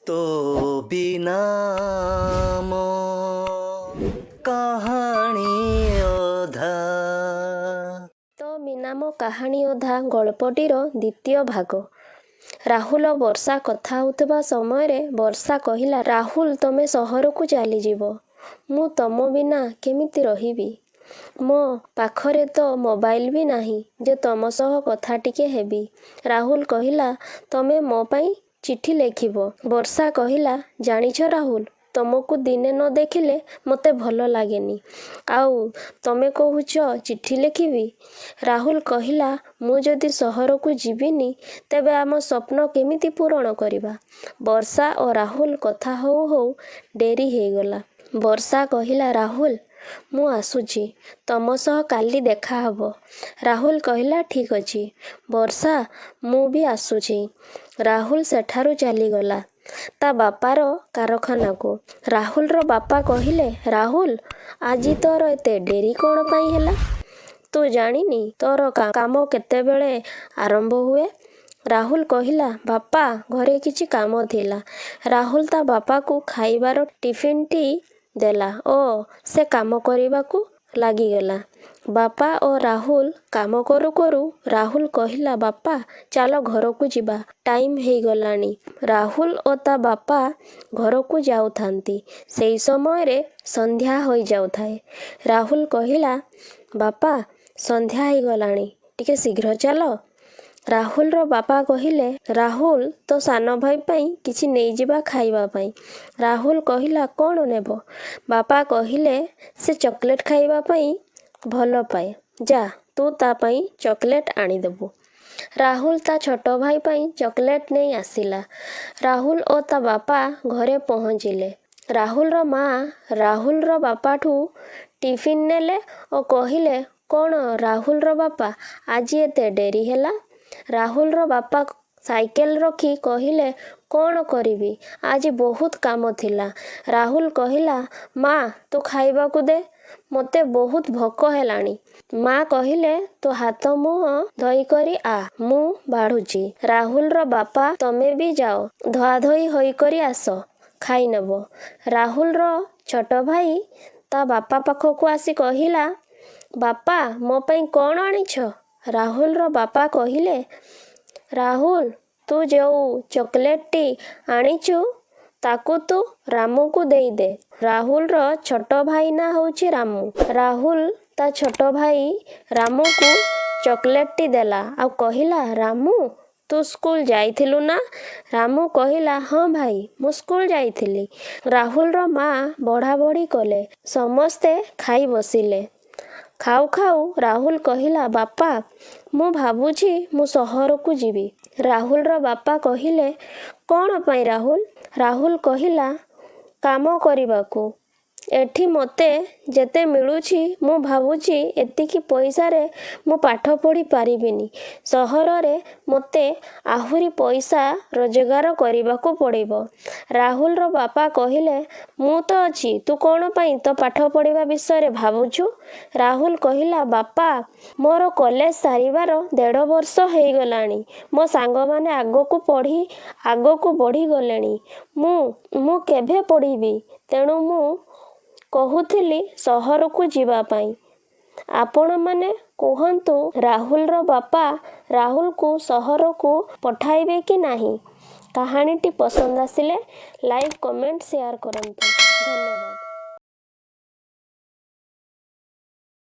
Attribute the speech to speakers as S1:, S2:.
S1: ତୋ ବିନା ମୋ କାହାଣୀ ଅଧା।
S2: ତୋ ବିନା ମୋ କାହାଣୀ ଅଧା ଗଳ୍ପଟିର ଦ୍ୱିତୀୟ ଭାଗ। ରାହୁଲ ଓ ବର୍ଷା କଥା ହେଉଥିବା ସମୟରେ ବର୍ଷା କହିଲା, ରାହୁଲ, ତମେ ସହରକୁ ଚାଲିଯିବ, ମୁଁ ତମ ବିନା କେମିତି ରହିବି? ମୋ ପାଖରେ ତ ମୋବାଇଲ ବି ନାହିଁ ଯେ ତମ ସହ କଥା ଟିକେ ହେବି। ରାହୁଲ କହିଲା, ତମେ ମୋ ପାଇଁ ଚିଠି ଲେଖିବ। ବର୍ଷା କହିଲା, ଜାଣିଛ ରାହୁଲ, ତମକୁ ଦିନେ ନ ଦେଖିଲେ ମୋତେ ଭଲ ଲାଗେନି, ଆଉ ତମେ କହୁଛ ଚିଠି ଲେଖିବି। ରାହୁଲ କହିଲା, ମୁଁ ଯଦି ସହରକୁ ଯିବିନି ତେବେ ଆମ ସ୍ୱପ୍ନ କେମିତି ପୂରଣ କରିବା? ବର୍ଷା ଓ ରାହୁଲ କଥା ହଉ ହଉ ଡେରି ହେଇଗଲା। ବର୍ଷା କହିଲା, ରାହୁଲ, ମୁଁ ଆସୁଛି, ତମ ସହ କାଲି ଦେଖାହବ। ରାହୁଲ କହିଲା, ଠିକ୍ ଅଛି ବର୍ଷା, ମୁଁ ବି ଆସୁଛି। ରାହୁଲ ସେଠାରୁ ଚାଲିଗଲା ତା ବାପାର କାରଖାନାକୁ। ରାହୁଲର ବାପା କହିଲେ, ରାହୁଲ, ଆଜି ତୋର ଏତେ ଡେରି କ'ଣ ପାଇଁ ହେଲା? ତୁ ଜାଣିନି ତୋର କାମ କେତେବେଳେ ଆରମ୍ଭ ହୁଏ? ରାହୁଲ କହିଲା, ବାପା, ଘରେ କିଛି କାମ ଥିଲା। ରାହୁଲ ତା ବାପାକୁ ଖାଇବାର ଟିଫିନଟି ଦେଲା ଓ ସେ କାମ କରିବାକୁ ଲାଗିଗଲା। ବାପା ଓ ରାହୁଲ କାମ କରୁ କରୁ ରାହୁଲ କହିଲା, ବାପା, ଚାଲ ଘରକୁ ଯିବା, ଟାଇମ୍ ହେଇଗଲାଣି। ରାହୁଲ ଓ ତା ବାପା ଘରକୁ ଯାଉଥାନ୍ତି, ସେଇ ସମୟରେ ସନ୍ଧ୍ୟା ହୋଇଯାଉଥାଏ। ରାହୁଲ କହିଲା, ବାପା, ସନ୍ଧ୍ୟା ହେଇଗଲାଣି, ଟିକେ ଶୀଘ୍ର ଚାଲ। ରାହୁଲର ବାପା କହିଲେ, ରାହୁଲ, ତୋ ସାନ ଭାଇ ପାଇଁ କିଛି ନେଇଯିବା ଖାଇବା ପାଇଁ। ରାହୁଲ କହିଲା, କ'ଣ ନେବ? ବାପା କହିଲେ, ସେ ଚକୋଲେଟ୍ ଖାଇବା ପାଇଁ ଭଲ ପାଏ, ଯା, ତୁ ତା ପାଇଁ ଚକୋଲେଟ୍ ଆଣିଦେବୁ। ରାହୁଲ ତା ଛୋଟ ଭାଇ ପାଇଁ ଚକୋଲେଟ୍ ନେଇ ଆସିଲା। ରାହୁଲ ଓ ତା ବାପା ଘରେ ପହଞ୍ଚିଲେ। ରାହୁଲର ମା ରାହୁଲର ବାପାଠୁ ଟିଫିନ୍ ନେଲେ ଓ କହିଲେ, କ'ଣ ରାହୁଲର ବାପା, ଆଜି ଏତେ ଡେରି ହେଲା? ରାହୁଲର ବାପା ସାଇକେଲ ରଖି କହିଲେ, କ'ଣ କରିବି, ଆଜି ବହୁତ କାମ ଥିଲା। ରାହୁଲ କହିଲା, ମା, ତୁ ଖାଇବାକୁ ଦେ, ମୋତେ ବହୁତ ଭୋକ ହେଲାଣି। ମା କହିଲେ, ତୁ ହାତ ମୁହଁ ଧୋଇକରି ଆ, ମୁଁ ବାଢ଼ୁଛି। ରାହୁଲର ବାପା, ତମେ ବି ଯାଅ, ଧୁଆଧୋଇ ହୋଇକରି ଆସ, ଖାଇନେବ। ରାହୁଲର ଛୋଟ ଭାଇ ତା ବାପା ପାଖକୁ ଆସି କହିଲା, ବାପା, ମୋ ପାଇଁ କ'ଣ ଆଣିଛ? ରାହୁଲର ବାପା କହିଲେ, ରାହୁଲ, ତୁ ଯେଉଁ ଚକୋଲେଟଟି ଆଣିଛୁ ତାକୁ ତୁ ରାମୁକୁ ଦେଇଦେ। ରାହୁଲର ଛୋଟ ଭାଇ ନାଁ ହେଉଛି ରାମୁ। ରାହୁଲ ତା ଛୋଟ ଭାଇ ରାମୁକୁ ଚକୋଲେଟଟି ଦେଲା ଆଉ କହିଲା, ରାମୁ, ତୁ ସ୍କୁଲ ଯାଇଥିଲୁ ନା? ରାମୁ କହିଲା, ହଁ ଭାଇ, ମୁଁ ସ୍କୁଲ ଯାଇଥିଲି। ରାହୁଲର ମା ବଢ଼ାବଢ଼ି କଲେ। ସମସ୍ତେ ଖାଇ ବସିଲେ। ଖାଉ ଖାଉ ରାହୁଲ କହିଲା, ବାପା, ମୁଁ ଭାବୁଛି ମୁଁ ସହରକୁ ଯିବି। ରାହୁଲର ବାପା କହିଲେ, କ'ଣ ପାଇଁ ରାହୁଲ? ରାହୁଲ କହିଲା, କାମ କରିବାକୁ। ଏଠି ମୋତେ ଯେତେ ମିଳୁଛି, ମୁଁ ଭାବୁଛି ଏତିକି ପଇସାରେ ମୁଁ ପାଠ ପଢ଼ି ପାରିବିନି। ସହରରେ ମୋତେ ଆହୁରି ପଇସା ରୋଜଗାର କରିବାକୁ ପଡ଼ିବ। ରାହୁଲର ବାପା କହିଲେ, ମୁଁ ତ ଅଛି, ତୁ କ'ଣ ପାଇଁ ତୋ ପାଠ ପଢ଼ିବା ବିଷୟରେ ଭାବୁଛୁ? ରାହୁଲ କହିଲା, ବାପା, ମୋର କଲେଜ ସାରିବାର 1.5 ବର୍ଷ ହେଇଗଲାଣି। ମୋ ସାଙ୍ଗମାନେ ଆଗକୁ ପଢ଼ି ଆଗକୁ ବଢ଼ିଗଲେଣି। ମୁଁ କେବେ ପଢ଼ିବି? ତେଣୁ ମୁଁ କହୁଥିଲି ସହରକୁ ଯିବା ପାଇଁ। ଆପଣମାନେ କୁହନ୍ତୁ, ରାହୁଲର ବାପା ରାହୁଲକୁ ସହରକୁ ପଠାଇବେ କି ନାହିଁ? କାହାଣୀଟି ପସନ୍ଦ ଆସିଲେ ଲାଇକ୍, କମେଣ୍ଟ, ସେୟାର କରନ୍ତୁ। ଧନ୍ୟବାଦ।